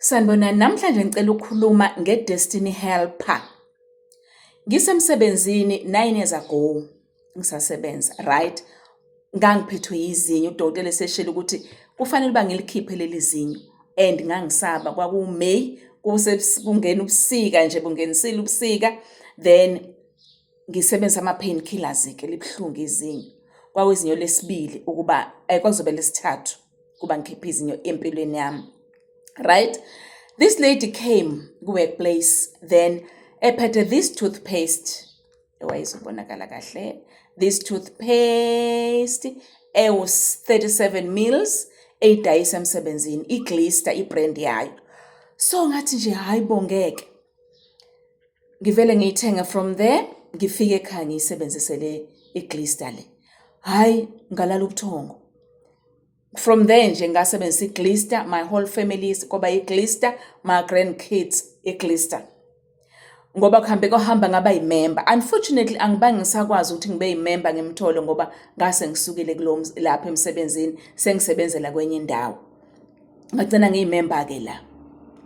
Sanibonani, namhlanje ngicela ukukhuluma nge-Destiny Helper. Ngisemsebenzini 9 years ago, ngisasebenza, right? Ngangiphethwe yizinyo, udokotela eseshilo ukuthi kufanele uba ngilikhiphe leli zinyo and ngangisaba. Kwakuwu-May, kungena ubusika nje, bungenisile ubusika, then ngisebenzisa ama-painkillers-ke, libuhlungu izinyo. Kwakuyizinyo lesibili ukuba kwakuzoba lesithathu kuba ngikhiphe izinyo empilweni yami. Right? This lady came ku-workplace, then ephethe this toothpaste, ewayezobonakala kahle, this toothpaste ewu-37 mils, eyidayisa emsebenzini, i-Glister i-brand yayo. So ngathi nje, hayi bo, ngeke. Ngivele ngiyithenge from there, ngifike ekhaya ngiyisebenzise le i-Glister le. Hhayi, ngalala ubuthongo. From there nje ngasebenzisa i-Glister, my whole family kwaba i-Glister, my grandkids i-Glister. Ngoba kuhambe kwahamba ngaba yimember. Unfortunately, angibange ngisakwazi ukuthi ngibe yimember ngimthole ngoba ngase ngisukile kulo lapha emsebenzini, sengisebenzela kwenye indawo. Ngagcina ngiyimember-ke la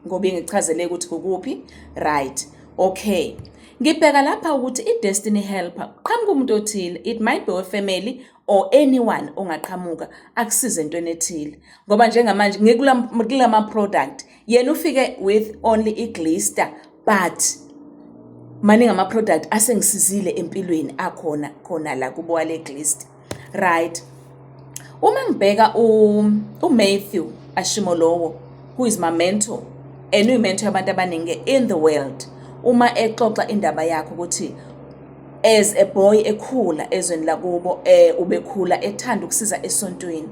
ngoba ingichazele ukuthi kukuphi, right? Okay. Ngibheka lapha ukuthi i-Destiny Helper qhamuka umuntu othile, it might be a family or anyone ongaqhamuka akusize entweni ethile. Ngoba njengamanje ngikulama product, yena ufike with only i-Glister, but maningi ama-product asengisizile empilweni akhona khona la kubo le Glister. Right? Uma ngibheka uMatthew Ashimolowo, who is my mentor and uyi-mentor yabantu abaningi in the world, uma exoxa indaba yakhe ukuthi as a boy ekhula ezweni lakubo, ubekhula ethanda ukusiza esontweni,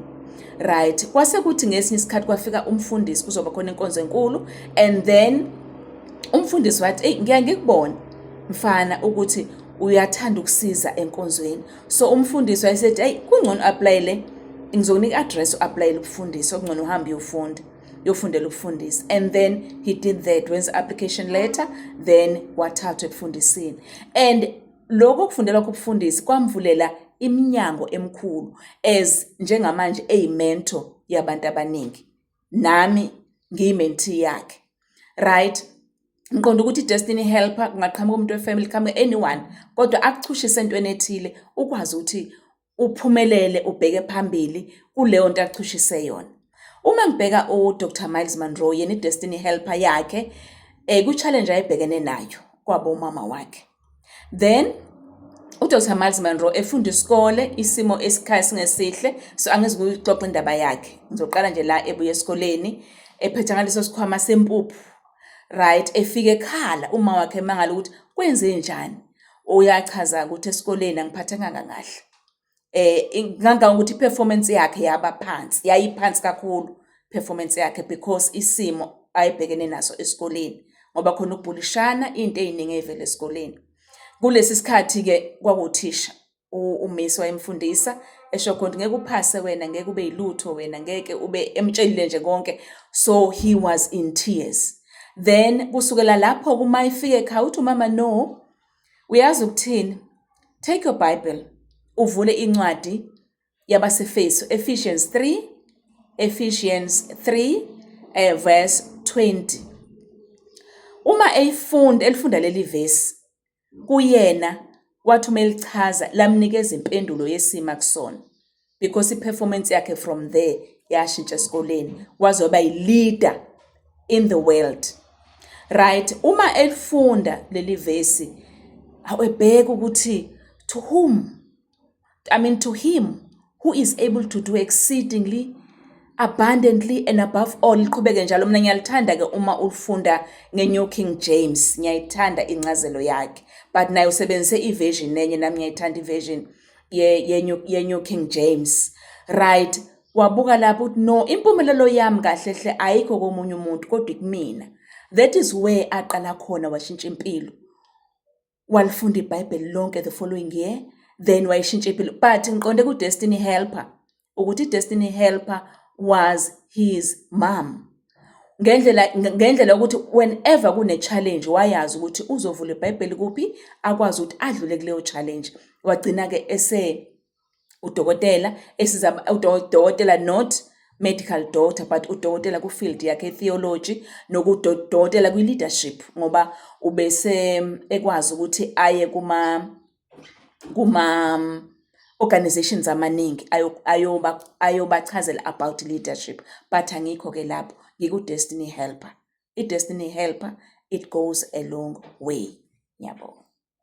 right? Kwase kuthi ngesinye isikhathi kwafika umfundisi, kuzoba khona inkonzo enkulu, and then umfundisi wathi, "Eyi, ngiya ngikubona mfana ukuthi uyathanda ukusiza enkonzweni." So umfundisi wayesethi, "Eyi, kungcono u-applyele, ngizokunika i-address, u-applyele ubufundisi, okungcono uhambe uyofunda, uyofundela ubufundisi." And then he did that, wenza application letter, then wathathwa ebufundisini, and lokho kufundela ubufundisi kwamvulela iminyango emikhulu as njengamanje eyi-mentor yabantu abaningi, nami ngiyi-mentee yakhe, right? Ngiqonda ukuthi i-destiny helper kungaqhamuka umuntu we-family, qhamuke anyone, kodwa akuchushise entweni ethile, ukwazi ukuthi uphumelele, ubheke phambili kuleyo nto akuchushise yona. Uma ngibheka uDr Myles Munroe, yena i-destiny helper yakhe ku-challenge ayebhekene nayo kwaba umama wakhe. Then uDr Myles Munroe efunda isikole, isimo esikhaya singesihle, so angizukuyixoxa indaba yakhe. Ngizoqala nje la ebuya esikoleni ephethe ngaleso sikhwama sempuphu, right? Efika ekhala, uma wakhe emangala ukuthi kwenze njani. Uyachaza ukuthi esikoleni angiphathekanga kahle. Kangangokuthi i-performance yakhe yaba phansi, yayiphansi kakhulu performance yakhe because isimo ayebhekene naso esikoleni, ngoba khona ukubhulishana, into ey'ningi ey'vela esikoleni. Kulesi sikhathi-ke kwakuwuthisha umisi wayemfundisa, esho khona ngeke uphase wena, ngeke ube yilutho wena, ngeke ube, emtshelile nje konke. So he was in tears. Then kusukela lapho kuma efika ekhaya uthi umama, "No, uyazi ukuthini? Take your Bible, uvule incwadi yabaseFeso, Ephesians 3, Ephesians 3 verse 20." Uma eyifunda, elifunda leli vesi, kuyena wathi uma elichaza lamnikeza impendulo yesimo akusona, because i-performance yakhe from there yashintsha esikoleni, waze waba yi-leader in the world, right? Uma elifunda leli vesi, awebheka ukuthi to whom, I mean, to him who is able to do exceedingly abundantly and above all, liqhubeke njalo. Mina ngiyalithanda ke uma ulifunda nge-New King James, ngiyayithanda incazelo yakhe, but naye usebenzise i-version enye, nami ngiyayithanda i-version ye-New King James, right? Wabuka lapho ukuthi no, impumelelo yami kahle hle ayikho komunye umuntu kodwa ikumina. That is where aqala khona washintsha impilo. Walifunda iBhayibheli lonke the following year, then wayishintsha impilo. But ngiqonde ku-destiny helper ukuthi i-destiny helper was his mom, ngendlela yokuthi whenever kune-challenge wayazi ukuthi uzovula iBhayibheli kuphi, akwazi ukuthi adlule kuleyo challenge. Wagcina-ke ese udokotela, esiza udokotela, not medical doctor, but udokotela ku-field yakhe theology, nokudokotela kwi-leadership, ngoba ubese ekwazi ukuthi aye kuma organizations amaningi ayobachazela about leadership. But angikho ke lapho, ngiku-Destiny Helper. I-Destiny Helper, it goes a long way. Ngiyabonga.